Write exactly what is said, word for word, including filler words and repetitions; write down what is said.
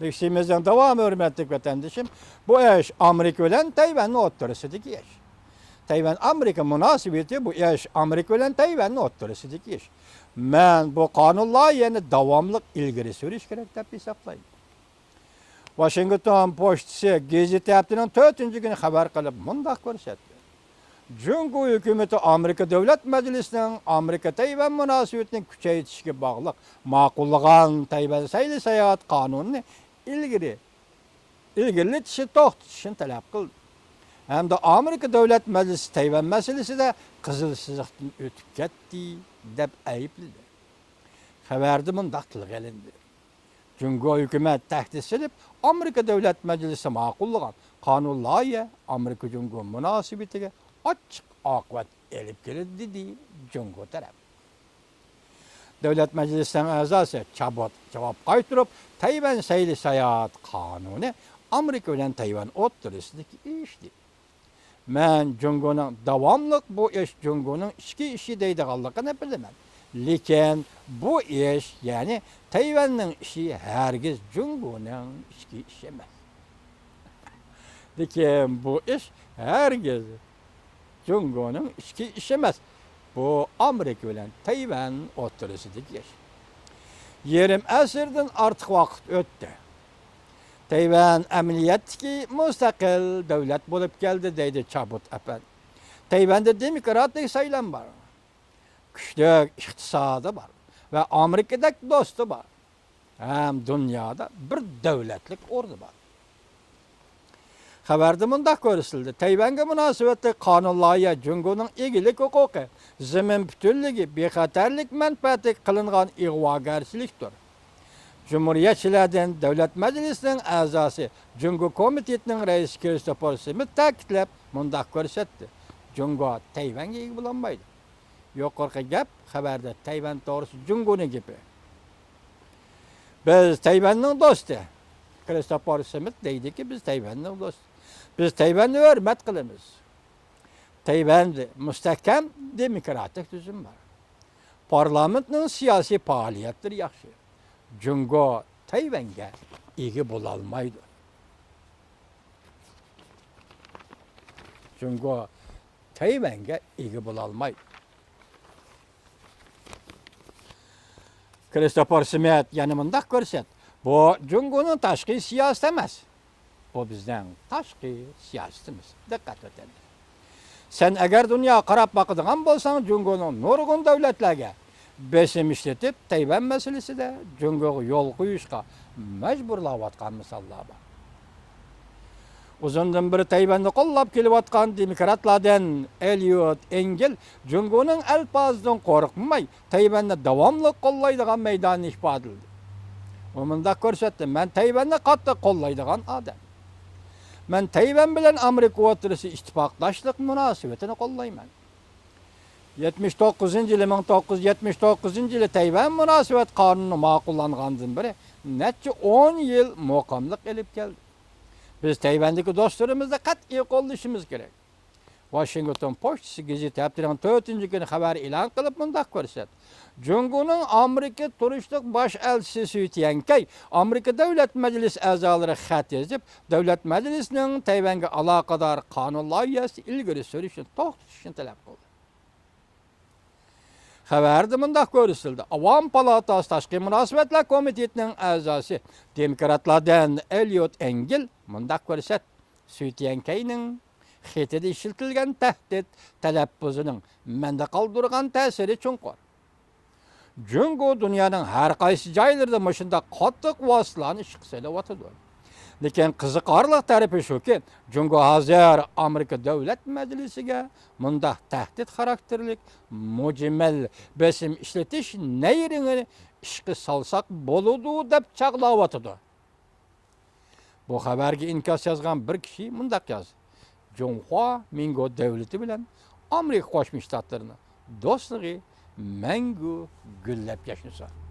لېكسىيىمىزنىڭ داۋامى، ھۆرمەتلىك ۋەتەندىشىم، بۇ ئىش ئامېرىكا بىلەن تەيۋەننىڭ ئوتتۇرىسىدىكى ئىش. تەيۋەن ئامېرىكا مۇناسىۋىتى، بۇ ئىش ئامېرىكا بىلەن تەيۋەننىڭ ئوتتۇرىسىدىكى ئىش. مەن بۇ قانۇن لايىھەنى داۋاملىق ئىلگىرى سۈرۈش كېرەك دەپ ھېسابلايمەن. ۋاشىنگتون پوچتىسى گېزىتى ھەپتىنىڭ تۆتىنچى كۈنى خەۋەر قىلىپ مۇنداق كۆرسەتتى: جۇڭگو ھۆكۈمىتى ئامېرىكا دۆلەت مەجلىسىنىڭ ئامېرىكا تەيۋەن مۇناسىۋىتىنى كۈچەيتىشكە باغلىق ماقۇللىغان تەيۋەن سەيلە ساياھەت قانۇنىنى ئىلگىرى، ئىلگىرىلىتىشنى توختىتىشنى تەلەپ قىلدى ھەمدە ئامېرىكا دۆلەت مەجلىسى تەيۋەن مەسىلىسىدە قىزىل سىزىقتىن ئۆتۈپ كەتتى، دەپ ئەيىبلىدى. خەۋەردە مۇنداق تىلغا ئېلىندى: جۇڭگو ھۆكۈمەت تەھدىت سېلىپ، ئامېرىكا دۆلەت مەجلىسى ماقۇللىغان قانۇن لايىھە ئامېرىكا جۇڭگو مۇناسىۋىتىگە ئاچچىق ئاقىۋەت ئېلىپ كېلىدۇ، دېدى جۇڭگو تەرەپ. دۆلەت مەجلىسىنىڭ ئەزاسى چابوت جاۋاب قايتۇرۇپ، تەيۋەن سەيلە ساياھەت قانۇنى ئامېرىكا بىلەن تەيۋەن ئوتتۇرىسىدىكى ئىش، دېدى. مەن جۇڭگونىڭ داۋاملىق بۇ ئىش جۇڭگونىڭ ئىچكى ئىشى دەيدىغانلىقىنى بىلىمەن. لېكىن بۇ ئىش، يەنى تەيۋەننىڭ ئىشى ھەرگىز جۇڭگونىڭ ئىچكى ئىشى ئەمەس. لېكىن بۇ ئىش ھەرگىز جۇڭگونىڭ ئىچكى ئىشى ئەمەس. بۇ ئامېرىكا بىلەن تەيۋەن ئوتتۇرىسىدىكى ئىش. يېرىم ئەسىردىن ئارتۇق ۋاقىت ئۆتتى. تەيۋەن ئەمەلىيەتتىكى مۇستەقىل دۆلەت بولۇپ كەلدى، دەيدۇ چابوت ئەپەندى. تەيۋەندە دېموكراتىك سايلام بار. كۈچلۈك ئىقتىسادى بار ۋە ئامېرىكىدەك دوستى بار. ھەم دۇنيادا بىر دۆلەتلىك ئورنى بار. خەۋەردە مۇنداق كۆرسىتىلدى: تەيۋەنگە مۇناسىۋەتلىك قانۇن لايىھە جۇڭگونىڭ ئىگىلىك ھوقۇقى، زېمىن پۈتۈنلۈكى، بىخەتەرلىك مەنپەئەتىگە قىلىنغان ئىغۋاگەرچىلىكتۇر. جۇمھۇرىيەتچىلەردىن دۆلەت مەجلىسىنىڭ ئەزاسى، جۇڭگو كومىتېتىنىڭ رەئىسى كىرىستوفېر سمىت تەكىتلەپ مۇنداق كۆرسەتتى: جۇڭگو تەيۋەنگە ئىگە بولالمايدۇ. يۇقىرىقى گەپ خەۋەردە تەيۋەن توغرىسىدا جۇڭگونىڭ گېپى. بىز تەيۋەننىڭ دوستى. كىرىستوفېر سمىت دەيدىكى، بىز تەيۋەننىڭ دوستى. بىز تەيۋەننى ھۆرمەت قىلىمىز. تەيۋەندە مۇستەھكەم دېموكراتىك تۈزۈم بار. پارلامېنتنىڭ سىياسىي پائالىيەتلىرى ياخشى. جۇڭگو تەيۋەنگە ئىگە بولالمايدۇ. جۇڭگو تەيۋەنگە ئىگە بولالمايدۇ. كىرىستوفېر سمىت يەنە مۇنداق كۆرسەت: بۇ جۇڭگونىڭ تاشقى سىياسىتى ئەمەس. بۇ بىزنىڭ تاشقى سىياسىتىمىز. دىققەت ئۆتەمىز. سەن ئەگەر دۇنياغا قاراپ باقىدىغان بولساڭ، جۇڭگونىڭ نۇرغۇن دۆلەتلەرگە بېسىم ئىشلىتىپ، تەيۋەن مەسىلىسىدە جۇڭگوغا يول قويۇشقا مەجبۇرلاۋاتقان مىساللار بار. ئۇزۇندىن بېرى تەيۋەننى قوللاپ كېلىۋاتقان دېموكراتلاردىن ئېلىيوت ئېنگېل جۇڭگونىڭ ئەلپازىدىن قورقماي، تەيۋەننى داۋاملىق قوللايدىغان مەيدانىنى ئىپادىلىدى. ئۇ مۇنداق كۆرسەتتى: مەن تەيۋەننى قاتتىق قوللايدىغان ئادەم. مەن تەيۋەن بىلەن ئامېرىكا ئوتتۇرىسىدا ئىتتىپاقداشلىق مۇناسىۋىتىنى قوللايمەن. يەتمىش توققۇزىنچى يىلى، مىڭ توققۇز يۈز يەتمىش توققۇزىنچى يىلى تەيۋەن مۇناسىۋەت قانۇنى ماقۇللانغاندىن بېرى نەچچە ئون يىل مۇقىملىق ئېلىپ كەلدى. بىز تەيۋەندىكى دوستلىرىمىزنى قەتئىي قوللىشىمىز كېرەك. ۋاشىنگتون پوچتىسى گېزىتى ھەپتىنىڭ تۆتىنچى كۈنى خەۋەر ئېلان قىلىپ مۇنداق كۆرسەت: جۇڭگونىڭ ئامېرىكا تۇرۇشلۇق باش ئەلچىسى سۈي تيەنكەي ئامېرىكا دۆلەت مەجلىسى ئەزالىرىغا خەت يېزىپ، دۆلەت مەجلىسىنىڭ تەيۋەنگە ئالاقىدار قانۇن لايىھەسىنى ئىلگىرى سۈرۈشنى توختىتىشنى تەلەپ قىلدى. خەۋەردە مۇنداق كۆرسىتىلدى: ئاۋام پالاتاسى تاشقى مۇناسىۋەتلەر كومىتېتىنىڭ ئەزاسى، دېموكراتلاردىن ئېلىيوت ئېنگېل مۇنداق كۆرسەت: سۈي تيەنكەينىڭ خېتىدە ئىشلىتىلگەن تەھدىت تەلەپپۇزىنىڭ مەندە قالدۇرغان تەسىرى چوڭقۇر. جۇڭگو دۇنيانىڭ ھەر قايسى جايلىرىدا مۇشۇنداق قاتتىق ۋاسىتىلەرنى ئىشقا سېلىۋاتىدۇ. لېكىن قىزىقارلىق تەرىپى شۇكى، جۇڭگو ھازىر ئامېرىكا دۆلەت مەجلىسىگە مۇنداق تەھدىت خاراكتېرلىك مۇجمەل بېسىم ئىشلىتىش نەيرىڭىنى ئىشقا سالساق بولىدۇ دەپ چاغلاۋاتىدۇ. بۇ خەۋەرگە ئىنكاس يازغان بىر كىشى مۇنداق يازدى: جۇڭخۇا مىڭگو دۆلىتى بىلەن ئامېرىكا قوشما شتاتلىرىنىڭ دوستلۇقى مەڭگۈ گۈللەپ ياشنىسۇن.